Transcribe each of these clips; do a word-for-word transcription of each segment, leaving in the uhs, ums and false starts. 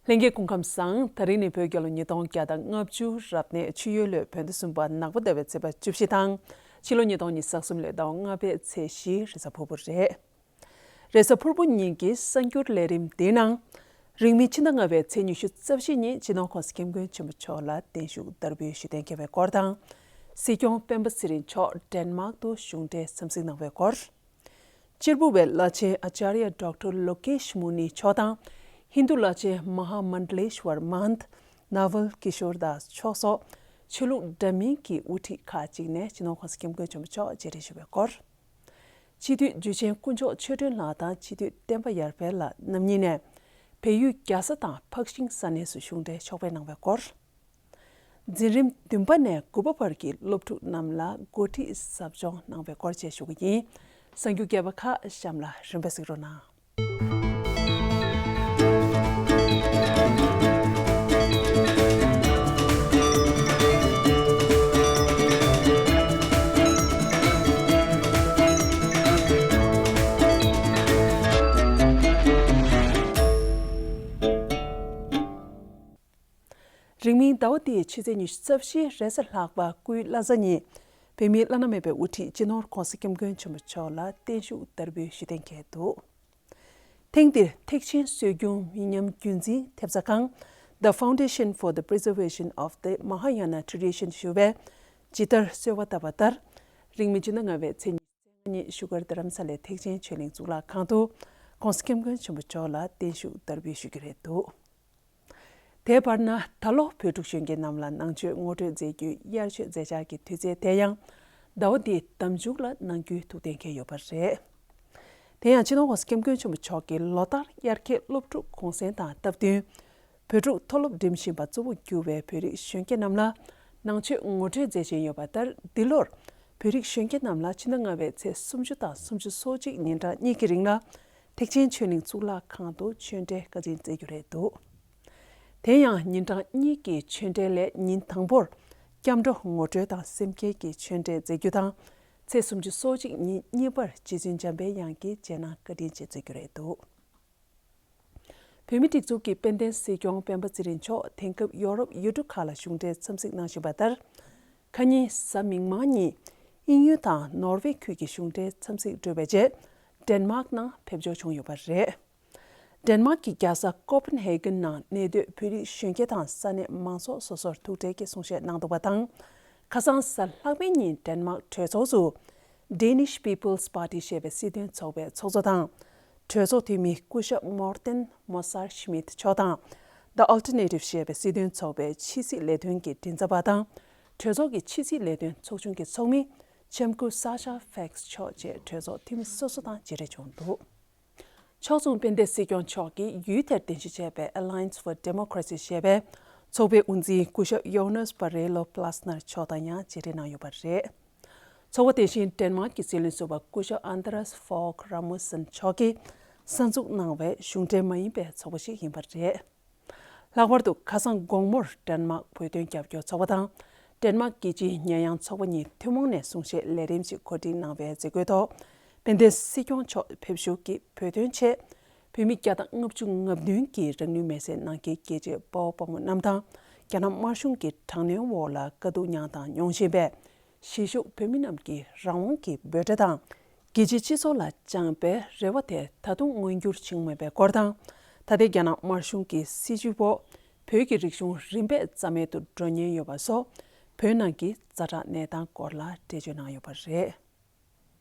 ལྷན་རྒྱས་སྐུ་ཁམས་བཟང་། དེ་རིང་ནི་བོད་རྒྱལ་ལོ་ཉིས་སྟོང་བརྒྱ་དང་ལྔ་བཅུ་རབ་གནས་ཆུ་ཡོས་ལོའི་བོད་ཟླ་གསུམ་པ་ནག་པོ་ཟླ་བའི་ཚེས་པ་བཅུ་བཞི་དང་། ཕྱི་ལོ་ཉིས་སྟོང་ཉི་ཤུ་རྩ་གསུམ་ལོའི་ཟླ་བ་ལྔ་པའི་ཚེས་བཞི་རེས་གཟའ་ཕུར་བུ་རེད། རེས་གཟའ་ཕུར་བུ་ཉིན་གྱི་གསར་འགྱུར་ལས་རིམ་འདིའི་ནང་། རིང་མིན་ཕྱི་ཟླ་ལྔ་པའི་ཚེས་ཉི་ཤུ་རྩ་བཞི་ཉིན་སྤྱི་ནོར་༸གོང་ས་༸སྐྱབས་མགོན་ཆེན་པོ་མཆོག་ལ་བརྟན་བཞུགས་བསྟར་འབུལ་ཞུ་གཏན་འཁེལ་བའི་སྐོར་དང་། སྲིད་སྐྱོང་སྤེན་པ་ཚེ་རིང་མཆོག་ཌེན་མཱག་ཏུ་གཞུང་འབྲེལ་འཚམས་གཟིགས་གནང་བའི་སྐོར། གཅེར་བུ་བའི་བླ་ཆེན་ཨ་ཅཱརྱ་ཌོག་ཊར་ལོ་ཀེཤ་མུ་ནི་མཆོག་དང་། ཧིན་རྡུ་བླ་ཆེན་མ་ཧཱ་མན་ཌ་ལེ་ཤྭར་མ་ཧཱན་ཏ་ནཱ་ཝལ་ཀི་ཤོར་དཱས་མཆོག་སོགས་ཆོས་ལུགས་འདྲ་མིན་གྱི་དབུ་ཁྲིད་ཁག་ཅིག་ནས་སྤྱི་ནོར་༸གོང་ས་༸སྐྱབས་མགོན་ཆེན་པོ་མཆོག་མཇལ་འཕྲད་ཞུ་བའི་སྐོར། སྤྱི་འཐུས་འཇུ་ཆེན་དཀོན་མཆོག་ཆོས་སྒྲོན་ལགས་དང་སྤྱི་འཐུས་བསྟན་པ་ཡར་འཕེལ་ལགས་རྣམ་གཉིས་ནས་བལ་ཡུལ་རྒྱལ་ས་དང་འཕགས་ཤིང་ས་གནས་སུ་གཞུང་འབྲེལ་ཕྱོགས་ཕེབས་གནང་བའི་སྐོར། འཛིན་རིམ་བདུན་པ་ནས་དགུ་པ་བར་གྱི་སློབ་ཕྲུག་རྣམས་ལ་འགོ་ཁྲིད་ཟབ་སྦྱོང་གནང་བའི་སྐོར་བཅས་ཞུ་གི་ཡིན། གསར་འགྱུར་རྒྱས་པ་ཁག་གཤམ་ལ་རིམ་པས་གཟིགས་རོགས་གནང་། རིང་མིན་ཟླ་བ་འདིའི་ཕྱི་ཚེས་ཉི་ཤུ་རྩ་བཞི་རེས་གཟའ་ལྷག་པ་སྐུའི་བླ་གཟའ་ཉིན། བོད་མིའི་བླ་ན་མེད་པའི་དབུ་ཁྲིད་སྤྱི་ནོར་༸གོང་ས་༸སྐྱབས་མགོན་ཆེན་པོ་མཆོག་ལ་བརྟན་བཞུགས་བསྟར་འབུལ་ཞུ་གཏན་འཁེལ་འདུག་ཐེངས་འདིར་ཐེག་ཆེན་སྲོལ་རྒྱུན་མི་ཉམས་རྒྱུན་འཛིན་ཐེབས་རྩ་ཁང་། The Foundation for the Preservation of the Mahayana Tradition ཞུ་བས་ཇི་ལྟར་གསོལ་བ་བཏབ་པ་ལྟར། རིང་མིན་སྤྱི་ཟླ་ལྔ་པའི་ཚེས་ཉི་ཤུ་རྩ་ལྔ་ཉིན་བཞུགས་སྒར་རྡ་རམ་ས་ལའི་ཐེག་ཆེན་ཆོས་གླིང་གཙུག་ལག་ཁང་དུ་༸གོང་ས་༸སྐྱབས་མགོན་ཆེན་པོ་མཆོག་ལ་བརྟན་བཞུགས་བསྟར་འབུལ་ཞུ་རྒྱུ་རེད་འདུག་དེའི་བར་ན་ད་ལོ་བོད་ཕྲུག་གཞོན་སྐྱེས་རྣམས་ལ་ནང་ཆོས་ངོ་སྤྲོད་མཛད་རྒྱུའི་དབྱར་ཆོས་མཛད་འཆར་གྱི་དུས་ཚོད་དེ་ཡང་ཟླ་བ་འདིའི་ཟླ་མཇུག་ལ་གནང་རྒྱུའི་ཐུགས་གཏན་འཁེལ་ཡོད་པ་རེད། དེ་ཡང་སྤྱི་ནོར་༸གོང་ས་༸སྐྱབས་མགོན་ཆེན་པོ་མཆོག་གིས་ལོ་ལྟར་དབྱར་ཁའི་སློབ་ཕྲུག་གུང་སེང་དང་སྟབས་བསྟུན། བོད་ཕྲུག་མཐོ་སློབ་འགྲིམ་བཞིན་པ་གཙོ་བོར་གྱུར་བའི་བོད་རིགས་གཞོན་སྐྱེས་རྣམས་ལ་ནང་ཆོས་ངོ་སྤྲོད་མཛད་བཞིན་ཡོད་པ་ལྟར། འདི་ལོར་བོད་རིགས་གཞོན་སྐྱེས་རྣམས་ལ་ཕྱི་ཟླ་ལྔ་པའི་ཚེས་སུམ་ཅུ་དང་སུམ་ཅུ་སོ་གཅིག་ཉིན་གྲངས་གཉིས་ཀྱི་རིང་ལ་ཐེག་ཆེན་ཆོས་གླིང་གཙུག་ལག་ཁང་དུ་ཆོས་འབྲེལ་བཀའ་དྲིན་སྩལ་རྒྱུ་རེད་འདུག་དེ་ཡང་ཉིན་གྲངས་གཉིས་ཀྱི་ཆོས་འབྲེལ་ལས་ཉིན་དང་པོར་སྐྱབས་འགྲོ་ངོ་སྤྲོད་དང་སེམས་བསྐྱེད་ཀྱི་ཆོས་འབྲེལ་མཛད་རྒྱུ་དང་། ཚེས་སུམ་ཅུ་སོ་གཅིག་ཉིན་གཉིས་པར་རྗེ་བཙུན་འཇམ་པའི་དབྱངས་ཀྱི་རྗེས་གནང་བཀའ་དྲིན་ཆེ་སྩལ་རྒྱུ་རེད་འདུག་བོད་མིའི་སྒྲིག་འཛུགས་ཀྱི་དཔལ་ལྡན་སྲིད་སྐྱོང་སྤེན་པ་ཚེ་རིང་མཆོག་དེང་སྐབས་ཡོ་རོབ་ཡུལ་གྲུ་ཁག་ལ་གཞུང་འབྲེལ་འཚམས་གཟིགས་གནང་བཞིན་པ་ལྟར། ཁ་ཉིན་གཟའ་མིག་དམར་ཉིན་དབྱིན་ཡུལ་དང་ནོར་ཝེ་ཁུལ་གྱི་གཞུང་འབྲེལ་འཚམས་གཟིགས་གྲོལ་བའི་རྗེས། ཌེན་མཱག་ནང་ཕེབས་འབྱོར་བྱུང་ཡོད་པ་རེད། ཌེན་མཱག་གི་རྒྱལ་ས་ཀོ་པན་ཧེ་གན་ནང་གནས་སྡོད་བོད་རིགས་གཞོན་སྐྱེས་དང་ས་གནས་མང་ཚོགས་སོ་སོར་ཐུག་འཕྲད་ཀྱིས་གསུང་བཤད་གནང་འདུག་པ་དང་། ཁ་སང་གཟའ་ལྷག་པའི་ཉིན་ཌེན་མཱག་གྲོས་ཚོགས་སུ། Danish People's Party ཞེས་པའི་སྲིད་དོན་ཚོགས་པའི་ཚོགས་གཙོ་དང་། གྲོས་ཚོགས་འཐུས་མི་སྐུ་ཞབས་Morten Messerschmidt མཆོག་དང་། The Alternative ཞེས་པའི་སྲིད་དོན་ཚོགས་པའི་ཕྱི་སྲིད་ལས་དོན་གྱི་མགྲིན་ཚབ་པ་དང་། གྲོས་ཚོགས་ཀྱི་ཕྱི་སྲིད་ལས་དོན་ཚོགས་ཆུང་གི་ཚོགས་མི་ལྕམ་སྐུ་Sasha Faxe མཆོག་བཅས་གྲོས་ཚོགས་འཐུས་མི་སོ་སོ་དང་མཇལ་འཕྲད་བྱུང་འདུག་ཕྱོགས་མཚུངས་དཔལ་ལྡན་སྲིད་སྐྱོང་མཆོག་གིས་ཡུལ་དེར་རྟེན་གཞི་བྱས་པའི་Alliance for Democracy ཞེས་པའི་ཚོགས་པའི་དབུ་འཛིན་སྐུ་ཞབས་Jonas Barrello Plasner མཆོག་དང་ཡང་མཇལ་འཕྲད་གནང་ཡོད་པ་རེད། ཚོགས་པ་དེ་བཞིན་ཌེན་མཱག་གི་སྲིད་བློན་ཟུར་པ་སྐུ་ཞབས་Anders Fogh Rasmussen མཆོག་གིས་གསར་འཛུགས་གནང་བའི་གཞུང་འབྲེལ་མ་ཡིན་པའི་ཚོགས་པ་ཞིག་ཡིན་པ་རེད། ལྷག་པར་དུ་ཁ་སང་དགོང་མོར་ཌེན་མཱག་བོད་དོན་རྒྱབ་སྐྱོར་ཚོགས་པ་དང་། ཌེན་མཱག་རྒྱལ་སྤྱིའི་ཉེས་ཡངས་ཚོགས་པ་གཉིས་ཐུན་མོང་ནས་གསུང་བཤད་ལས་རིམ་ཞིག་གོ་སྒྲིག་གནང་བའི་མཛད་སྒོའི་ཐོག་དཔལ་ལྡན་སྲིད་སྐྱོང་མཆོག་ཕེབས་བཞུགས་ཀྱིས་བོད་དོན་ཆེད་བོད་མི་བརྒྱ་དང་ལྔ་བཅུ་ང་བདུན་གྱི་རང་ལུས་མེར་སྲེག་གནང་མཁན་རྒྱལ་གཅེས་དཔའ་བོ་དཔའ་མོ་རྣམས་དང་། རྒྱ་ནག་དམར་གཞུང་གི་དྲག་གནོན་འོག་ལ་དཀའ་སྡུག་མྱངས་དང་མྱོང་བཞིན་པའི་གཞིས་བཞུགས་བོད་མི་རྣམས་ཀྱི་རང་དབང་གི་འབོད་སྒྲ་དང་། རྒྱལ་སྤྱིའི་སྤྱི་ཚོགས་ལ་བཅངས་པའི་རེ་བ་དེ་ད་དུང་མངོན་འགྱུར་བྱུང་མེད་པའི་སྐོར་དང་། ད་ལྟའི་རྒྱ་ནག་དམར་གཞུང་གི་སྲིད་བྱུས་འོག་བོད་ཀྱི་རིག་གཞུང་རིམ་པས་རྩ་མེད་དུ་འགྲོ་ཉེན་ཡོད་པ་སོགས་བོད་ནང་གི་ཛ་དྲག་གནས་སྟངས་སྐོར་ལ་འགྲེལ་བརྗོད་གནང་ཡོད་པ་རེད།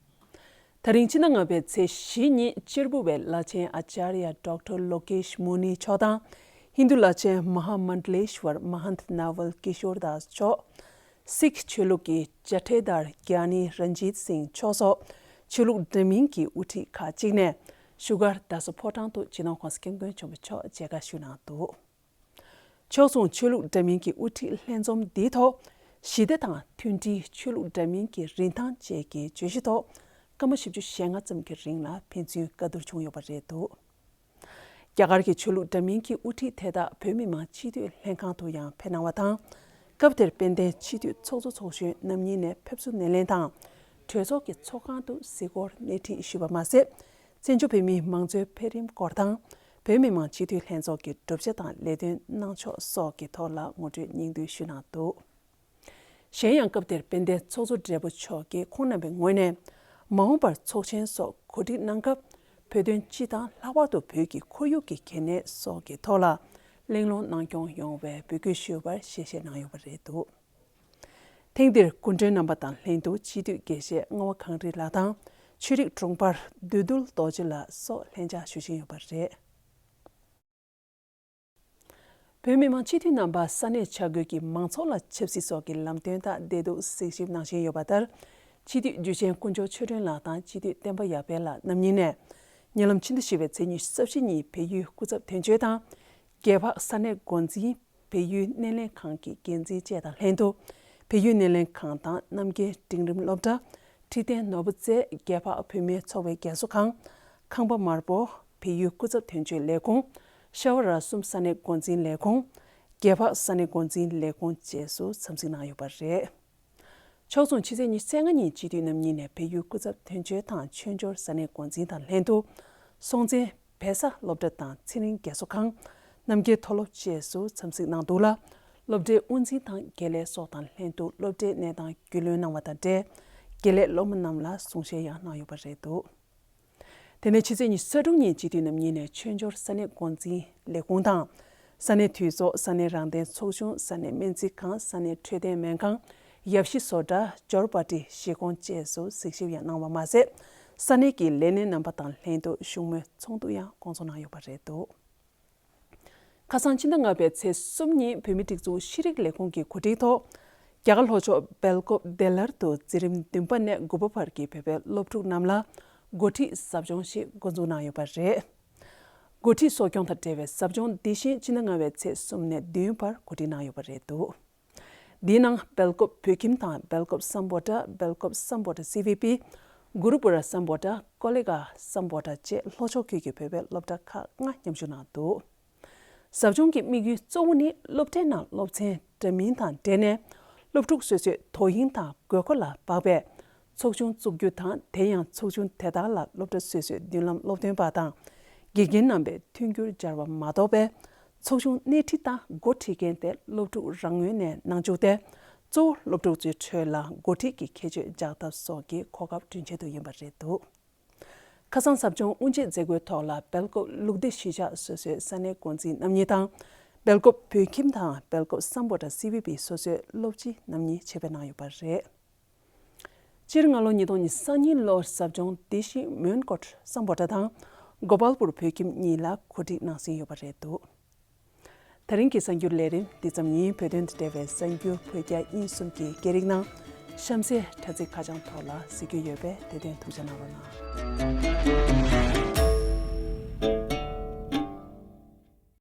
ད་རིང་ཕྱི་ཟླ་ལྔ་པའི་ཚེས་བཞི་ཉིན་གཅེར་བུ་བའི་བླ་ཆེན་ཨ་ཅཱརྱ་ཌོག་ཊར་ལོ་ཀེཤ་མུ་ནི་མཆོག་དང་། ཧིན་རྡུ་བླ་ཆེན་མ་ཧཱ་མན་ཌ་ལེ་ཤྭར་མ་ཧཱན་ཏ་ནཱ་ཝལ་ཀི་ཤོར་དཱས་མཆོག་སིག་ཆོས་ལུགས་ཀྱི་ཇ་ཐེ་དར་གྱ་ནི་རན་ཇིད་སིང་མཆོག་སོགས་ཆོས་ལུགས་འདྲ་མིན་གྱི་དབུ་ཁྲིད་ཁག་ཅིག་ནས་བཞུགས་སྒར་རྡ་ས་ཕོ་བྲང་དུ་སྤྱི་ནོར་༸གོང་ས་༸སྐྱབས་མགོན་ཆེན་པོ་མཆོག་མཇལ་ཁ་ཞུས་གནང་འདུག་ཕྱོགས་མཚུངས་ཆོས་ལུགས་འདྲ་མིན་གྱི་དབུ་ཁྲིད་ལྷན་འཛོམས་འདིའི་ཐོག་ཞི་བདེ་དང་མཐུན་སྒྲིལ། ཆོས་ལུགས་འདྲ་མིན་གྱི་རིན་ཐང་བཅས་ཀྱི་བརྗོད་གཞིའི་ཐོག་སྐར་མ་བཞི་བཅུ་ཞེ་ལྔ་ཙམ་གྱི་རིང་ལ་ཕན་ཚུན་བཀའ་བསྡུར་བྱུང་ཡོད་པ་རེད་འདུག་རྒྱ་གར་གྱི་ཆོས་ལུགས་འདྲ་མིན་གྱི་དབུ་ཁྲིད་དེ་དག་བོད་མི་མང་སྤྱི་འཐུས་ལྷན་ཁང་དུ་ཡང་ཕེབས་གནང་བ་དང་། སྐབས་དེར་དཔལ་ལྡན་སྤྱི་འཐུས་ཚོགས་གཙོ་ཚོགས་གཞོན་རྣམ་གཉིས་ནས་ཕེབས་བསུ་སྣེ་ལེན་དང་། གྲོས་ཚོགས་ཀྱི་ཚོགས་ཁང་དུ་གཟིགས་སྐོར་སྣེ་ཁྲིད་ཞུས་པ་མ་ཟད། བཙན་བྱོལ་བོད་མིའི་མང་གཙོའི་འཕེལ་རིམ་སྐོར་དང་། བོད་ བོད་མི་མང་སྤྱི་འཐུས་ལྷན་ཚོགས་ཀྱི་བསྒྲུབ་བྱ་དང་ལས་དོན་གནང་ཕྱོགས་སོགས་ཀྱི་ཐོག་ལ་ངོ་སྤྲོད་སྙིང་བསྡུས་ཞུས་གནང་འདུག། གཞན་ཡང་སྐབས་དེར་དཔལ་ལྡན་ཚོགས་གཙོ་སྦྲེལ་པོ་མཆོག་གིས་ཁོང་རྣམ་པའི་ངོས་ནས་མ་འོངས་པར་ཚོགས་ཆེན་སོགས་གོ་སྒྲིག་གནང་སྐབས་བོད་དོན་སྤྱི་དང་ལྷག་པར་དུ་བོད་ཀྱི་ཁོར་ཡུག་གི་གལ་གནད་སོགས་ཀྱི་ཐོག་ལ་གླེང་སློང་གནང་སྐྱོང་ཡོང་བའི་འབོད་སྐུལ་ཞུ་བར་ཞལ་བཞེས་གནང་ཡོད་པ་རེད་འདུག། ཐེངས་འདིར་སྐུ་མགྲོན་རྣམ་པ་དང་ལྷན་དུ་སྤྱི་འཐུས་དགེ་བཤེས་རྔ་བ་གངས་རི་ལགས་དང་ཆོས་རིག་དྲུང་འཕར་བདུད་འདུལ་རྡོ་རྗེ་ལགས་སོགས་ལྷན་བཅར་ཞུ་བཞིན་ཡོད་པ་རེད། བོད་མི་མང་སྤྱི་འཐུས་རྣམ་པ་ས་གནས་བྱ་རྒོད་ཀྱི་མང་ཚོགས་ལ་ཆབ་སྲིད་སོགས་ཀྱི་ལམ་སྟོན་དང་བདེ་སྡུག་གཟིགས་ཞིབ་གནང་བཞིན་ཡོད་པ་ལྟར། སྤྱི་འཐུས་འཇུ་ཆེན་དཀོན་མཆོག་ཆོས་སྒྲོན་ལགས་དང་སྤྱི་འཐུས་བསྟན་པ་ཡར་འཕེལ་ལགས་རྣམ་གཉིས་ནས་ཉེ་ལམ་ཕྱི་ཟླ་བཞི་པའི་ཚེས་ཉི་ཤུ་རྩ་བཞི་ཉིན་བལ་ཡུལ་སྐུ་ཚབ་དོན་གཅོད་དང་། རྒྱལ་འཕགས་ས་གནས་འགོ་འཛིན། བལ་ཡུལ་སྣེ་ལེན་ཁང་གི་འགན་འཛིན་བཅས་དང་ལྷན་དུ། བལ་ཡུལ་སྣེ་ལེན་ཁང་དང་རྣམ་རྒྱལ་འབྲིང་རིམ་སློབ་གྲྭ། ཁྲི་བརྟན་ནོར་བུ་རྩེ་རྒྱལ་འཕགས་བུད་མེད་ཚོགས་པའི་རྒན་གསོ་ཁང་། ཁང་པ་དམར་པོ། བལ་ཡུལ་སྐུ་ཚབ་དོན་གཅོད་ལས་ཁུངས། ཤ་བ་ར་གསུམ་ས་གནས་འགོ་འཛིན་ལས་ཁུངས། རྒྱལ་འཕགས་ས་གནས་འགོ་འཛིན་ལས་ཁུངས་བཅས་སུ་འཚམས་གཟིགས་གནང་ཡོད་པ་རེད། ཕྱོགས་མཚུངས་ཕྱི་ཚེས་ཉི་ཤུ་རྩ་ལྔ་ཉིན་སྤྱི་འཐུས་རྣམ་གཉིས་ནས་བལ་ཡུལ་སྐུ་ཚབ་དོན་གཅོད་དང་ཆོས་འབྱོར་ས་གནས་འགོ་འཛིན་དང་ལྷན་དུ། སྲོང་བཙན་བལ་ས་སློབ་གྲྭ་དང་ཚེ་རིང་རྒས་གསོ་ཁང་། རྣམ་རྒྱལ་མཐོ་སློབ་བཅས་སུ་འཚམས་གཟིགས་གནང་འདུག་ལ། སློབ་གྲྭའི་དབུ་འཛིན་དང་དགེ་ལས་སོགས་དང་ལྷན་དུ་སློབ་གྲྭའི་གནས་སྟངས་རྒྱུས་ལོན་གནང་བ་དང་འབྲེལ། དགེ་ལས་སློབ་མ་རྣམས་ལ་གསུང་བཤད་ཡང་གནང་ཡོད་པ་རེད་འདུག། དེ་ནས་ཕྱི་ཚེས་ཉི་ཤུ་རྩ་དྲུག་ཉིན་སྤྱི་འཐུས་རྣམ་གཉིས་ནས་ཆོས་འབྱོར་ས་གནས་འགོ་འཛིན་ལས་ཁུངས་དང་། ས་གནས་འཐུས་ཚོགས། ས་གནས་རང་བདེན་ཚོགས་ཆུང་། ས་གནས་སྨན་རྩིས་ཁང་། ས་གནས་འཕྲོད་བསྟེན་སྨན་ཁང་། ཡབ་གཞིས་བཟོ་གྲྭ། འབྱོར་པ་ཊི་གཞིས་ཁོངས་བཅས་སུ་གཟིགས་ཞིབ་ཡང་གནང་བ་མ་ཟད། ས་གནས་ཀྱི་ལས་སྣེ་རྣམ་པ་དང་ལྷན་དུ་བཞུགས་མོལ་ཚོགས་འདུ་ཡང་སྐོང་ཚོགས་གནང་ཡོད་པ་རེད་འདུག། ཁ་སང་ཕྱི་ཟླ་ལྔ་པའི་ཚེས་གསུམ་ཉིན་བོད་མིའི་སྒྲིག་འཛུགས་ཤེས་རིག་ལས་ཁུངས་ཀྱི་གོ་སྒྲིག་ཐོག། རྒྱ་གར་ལྷོ་ཕྱོགས་སྦེལ་ཀོབ་བདེ་སླར་དུ་འཛིན་རིམ་བདུན་པ་ནས་དགུ་པ་བར་གྱི་བོད་པའི་སློབ་ཕྲུག་རྣམས་ལ་འགོ་ཁྲིད་ཟབ་སྦྱོང་ཞིག་འགོ་འཛུགས་གནང་ཡོད་པ་རེད། འགོ་ཁྲིད་གསོ་སྐྱོང་དང་འབྲེལ་བའི་ཟབ་སྦྱོང་འདི་བཞིན་ཕྱི་ཟླ་ལྔ་པའི་ཚེས་གསུམ་ནས་བདུན་བར་གོ་སྒྲིག་གནང་ཡོད་པ་རེད་འདུག། འདིའི་ནང་སྦེལ་ཀོབ་བོད་ཁྱིམ་དང་སྦེལ་ཀོབ་སམ་བྷོ་ཊ། སྦེལ་ཀོབ་སམ་བྷོ་ཊ་སི་ཝི་པི། གུ་རུ་པུ་ར་སམ་བྷོ་ཊ། ཀོ་ལེ་གྷ་སམ་བྷོ་ཊ་བཅས་ལྷོ་ཕྱོགས་ཁུལ་གྱི་བོད་པའི་སློབ་གྲྭ་ཁག་ལྔ་མཉམ་ཞུགས་གནང་འདུག། ཟབ་སྦྱོང་གི་དམིགས་ཡུལ་གཙོ་བོ་ནི་སློབ་གྲྭའི་ནང་སློབ་ཚན་འདྲ་མིན་དང་འབྲེལ་ནས། སློབ་ཕྲུག་སོ་སོའི་དོ་དབྱིངས་དང་དགོས་མཁོ་ལ་དཔག་པའི་ཚོགས་ཆུང་བཙུགས་རྒྱུ་དང་། དེ་ཡང་ཚོགས་ཆུང་དེ་དག་ལ་སློབ་གྲྭ་སོ་སོའི་མདུན་ལམ་སློབ་སྟོན་པ་དང་། དགེ་རྒན་རྣམ་པའི་མཐུན་འགྱུར་སྦྱར་བ་མ་གཏོགས་པའི་ཚོགས་ཆུང་སྣེ་ཁྲིད་དང་འགོ་ཁྲིད་མཁན་དེ་སློབ་ཕྲུག་རང་ངོས་ནས་གནང་བཅུག་སྟེ། གཙོ་བོ་སློབ་ཕྲུག་ཚོའི་ཁྲོད་ལ་འགོ་ཁྲིད་ཀྱི་ཁྱད་ཆོས་འཇགས་ཐབས་སོགས་ཀྱི་གོ་སྐབས་བསྐྲུན་ཆེད་དུ་ཡིན་པ་རེད་འདུག། ཁ་སང་ཟབ་སྦྱོང་དབུ་འབྱེད་མཛད་སྒོའི་ཐོག་ལ་སྦེལ་ཀོབ་ལུགས་བདེ་གཞིས་ཆགས་སོ་སོའི་ས་གནས་འགོ་འཛིན་རྣམ་གཉིས་དང་། སྦེལ་ཀོབ་བོད་ཁྱིམ་དང་སྦེལ་ཀོབ་སམ་བྷོ་ཊ་སི་ཝི་པི་སོ་སོའི་སློབ་སྤྱི་རྣམ་གཉིས་ཆེད་ཕེབས་གནང་ཡོད་པ་རེད། སྤྱིར་སྔ་ལོ་ཉིས་སྟོང་ཉི་ཤུ་རྩ་གཉིས་ལོར་ཟབ་སྦྱོང་འདི་བཞིན་མོན་གྷོ་སམ་བྷོ་ཊ་དང་གོ་པལ་པུར་བོད་ཁྱིམ་གཉིས་ལ་གོ་སྒྲིག་གནང་ཟིན་ཡོད་པ་རེད་འདུག། ད་རིང་གི་གསར་འགྱུར་ལས་རིམ་འདི་ཙམ་ཡིན། བོད་དོན་དང་འབྲེལ་བའི་གསར་འགྱུར་བོད་རྒྱ་དབྱིན་གསུམ་གྱི་སྐད་རིགས་ནང་གཤམ་གསལ་དྲ་ཚིགས་ཁ་བྱང་ཐོག་ལ་གཟིགས་རྒྱུ་ཡོད་པས་དེ་དོན་ཐུགས་རྗེ་གནང་རོགས་གནང་།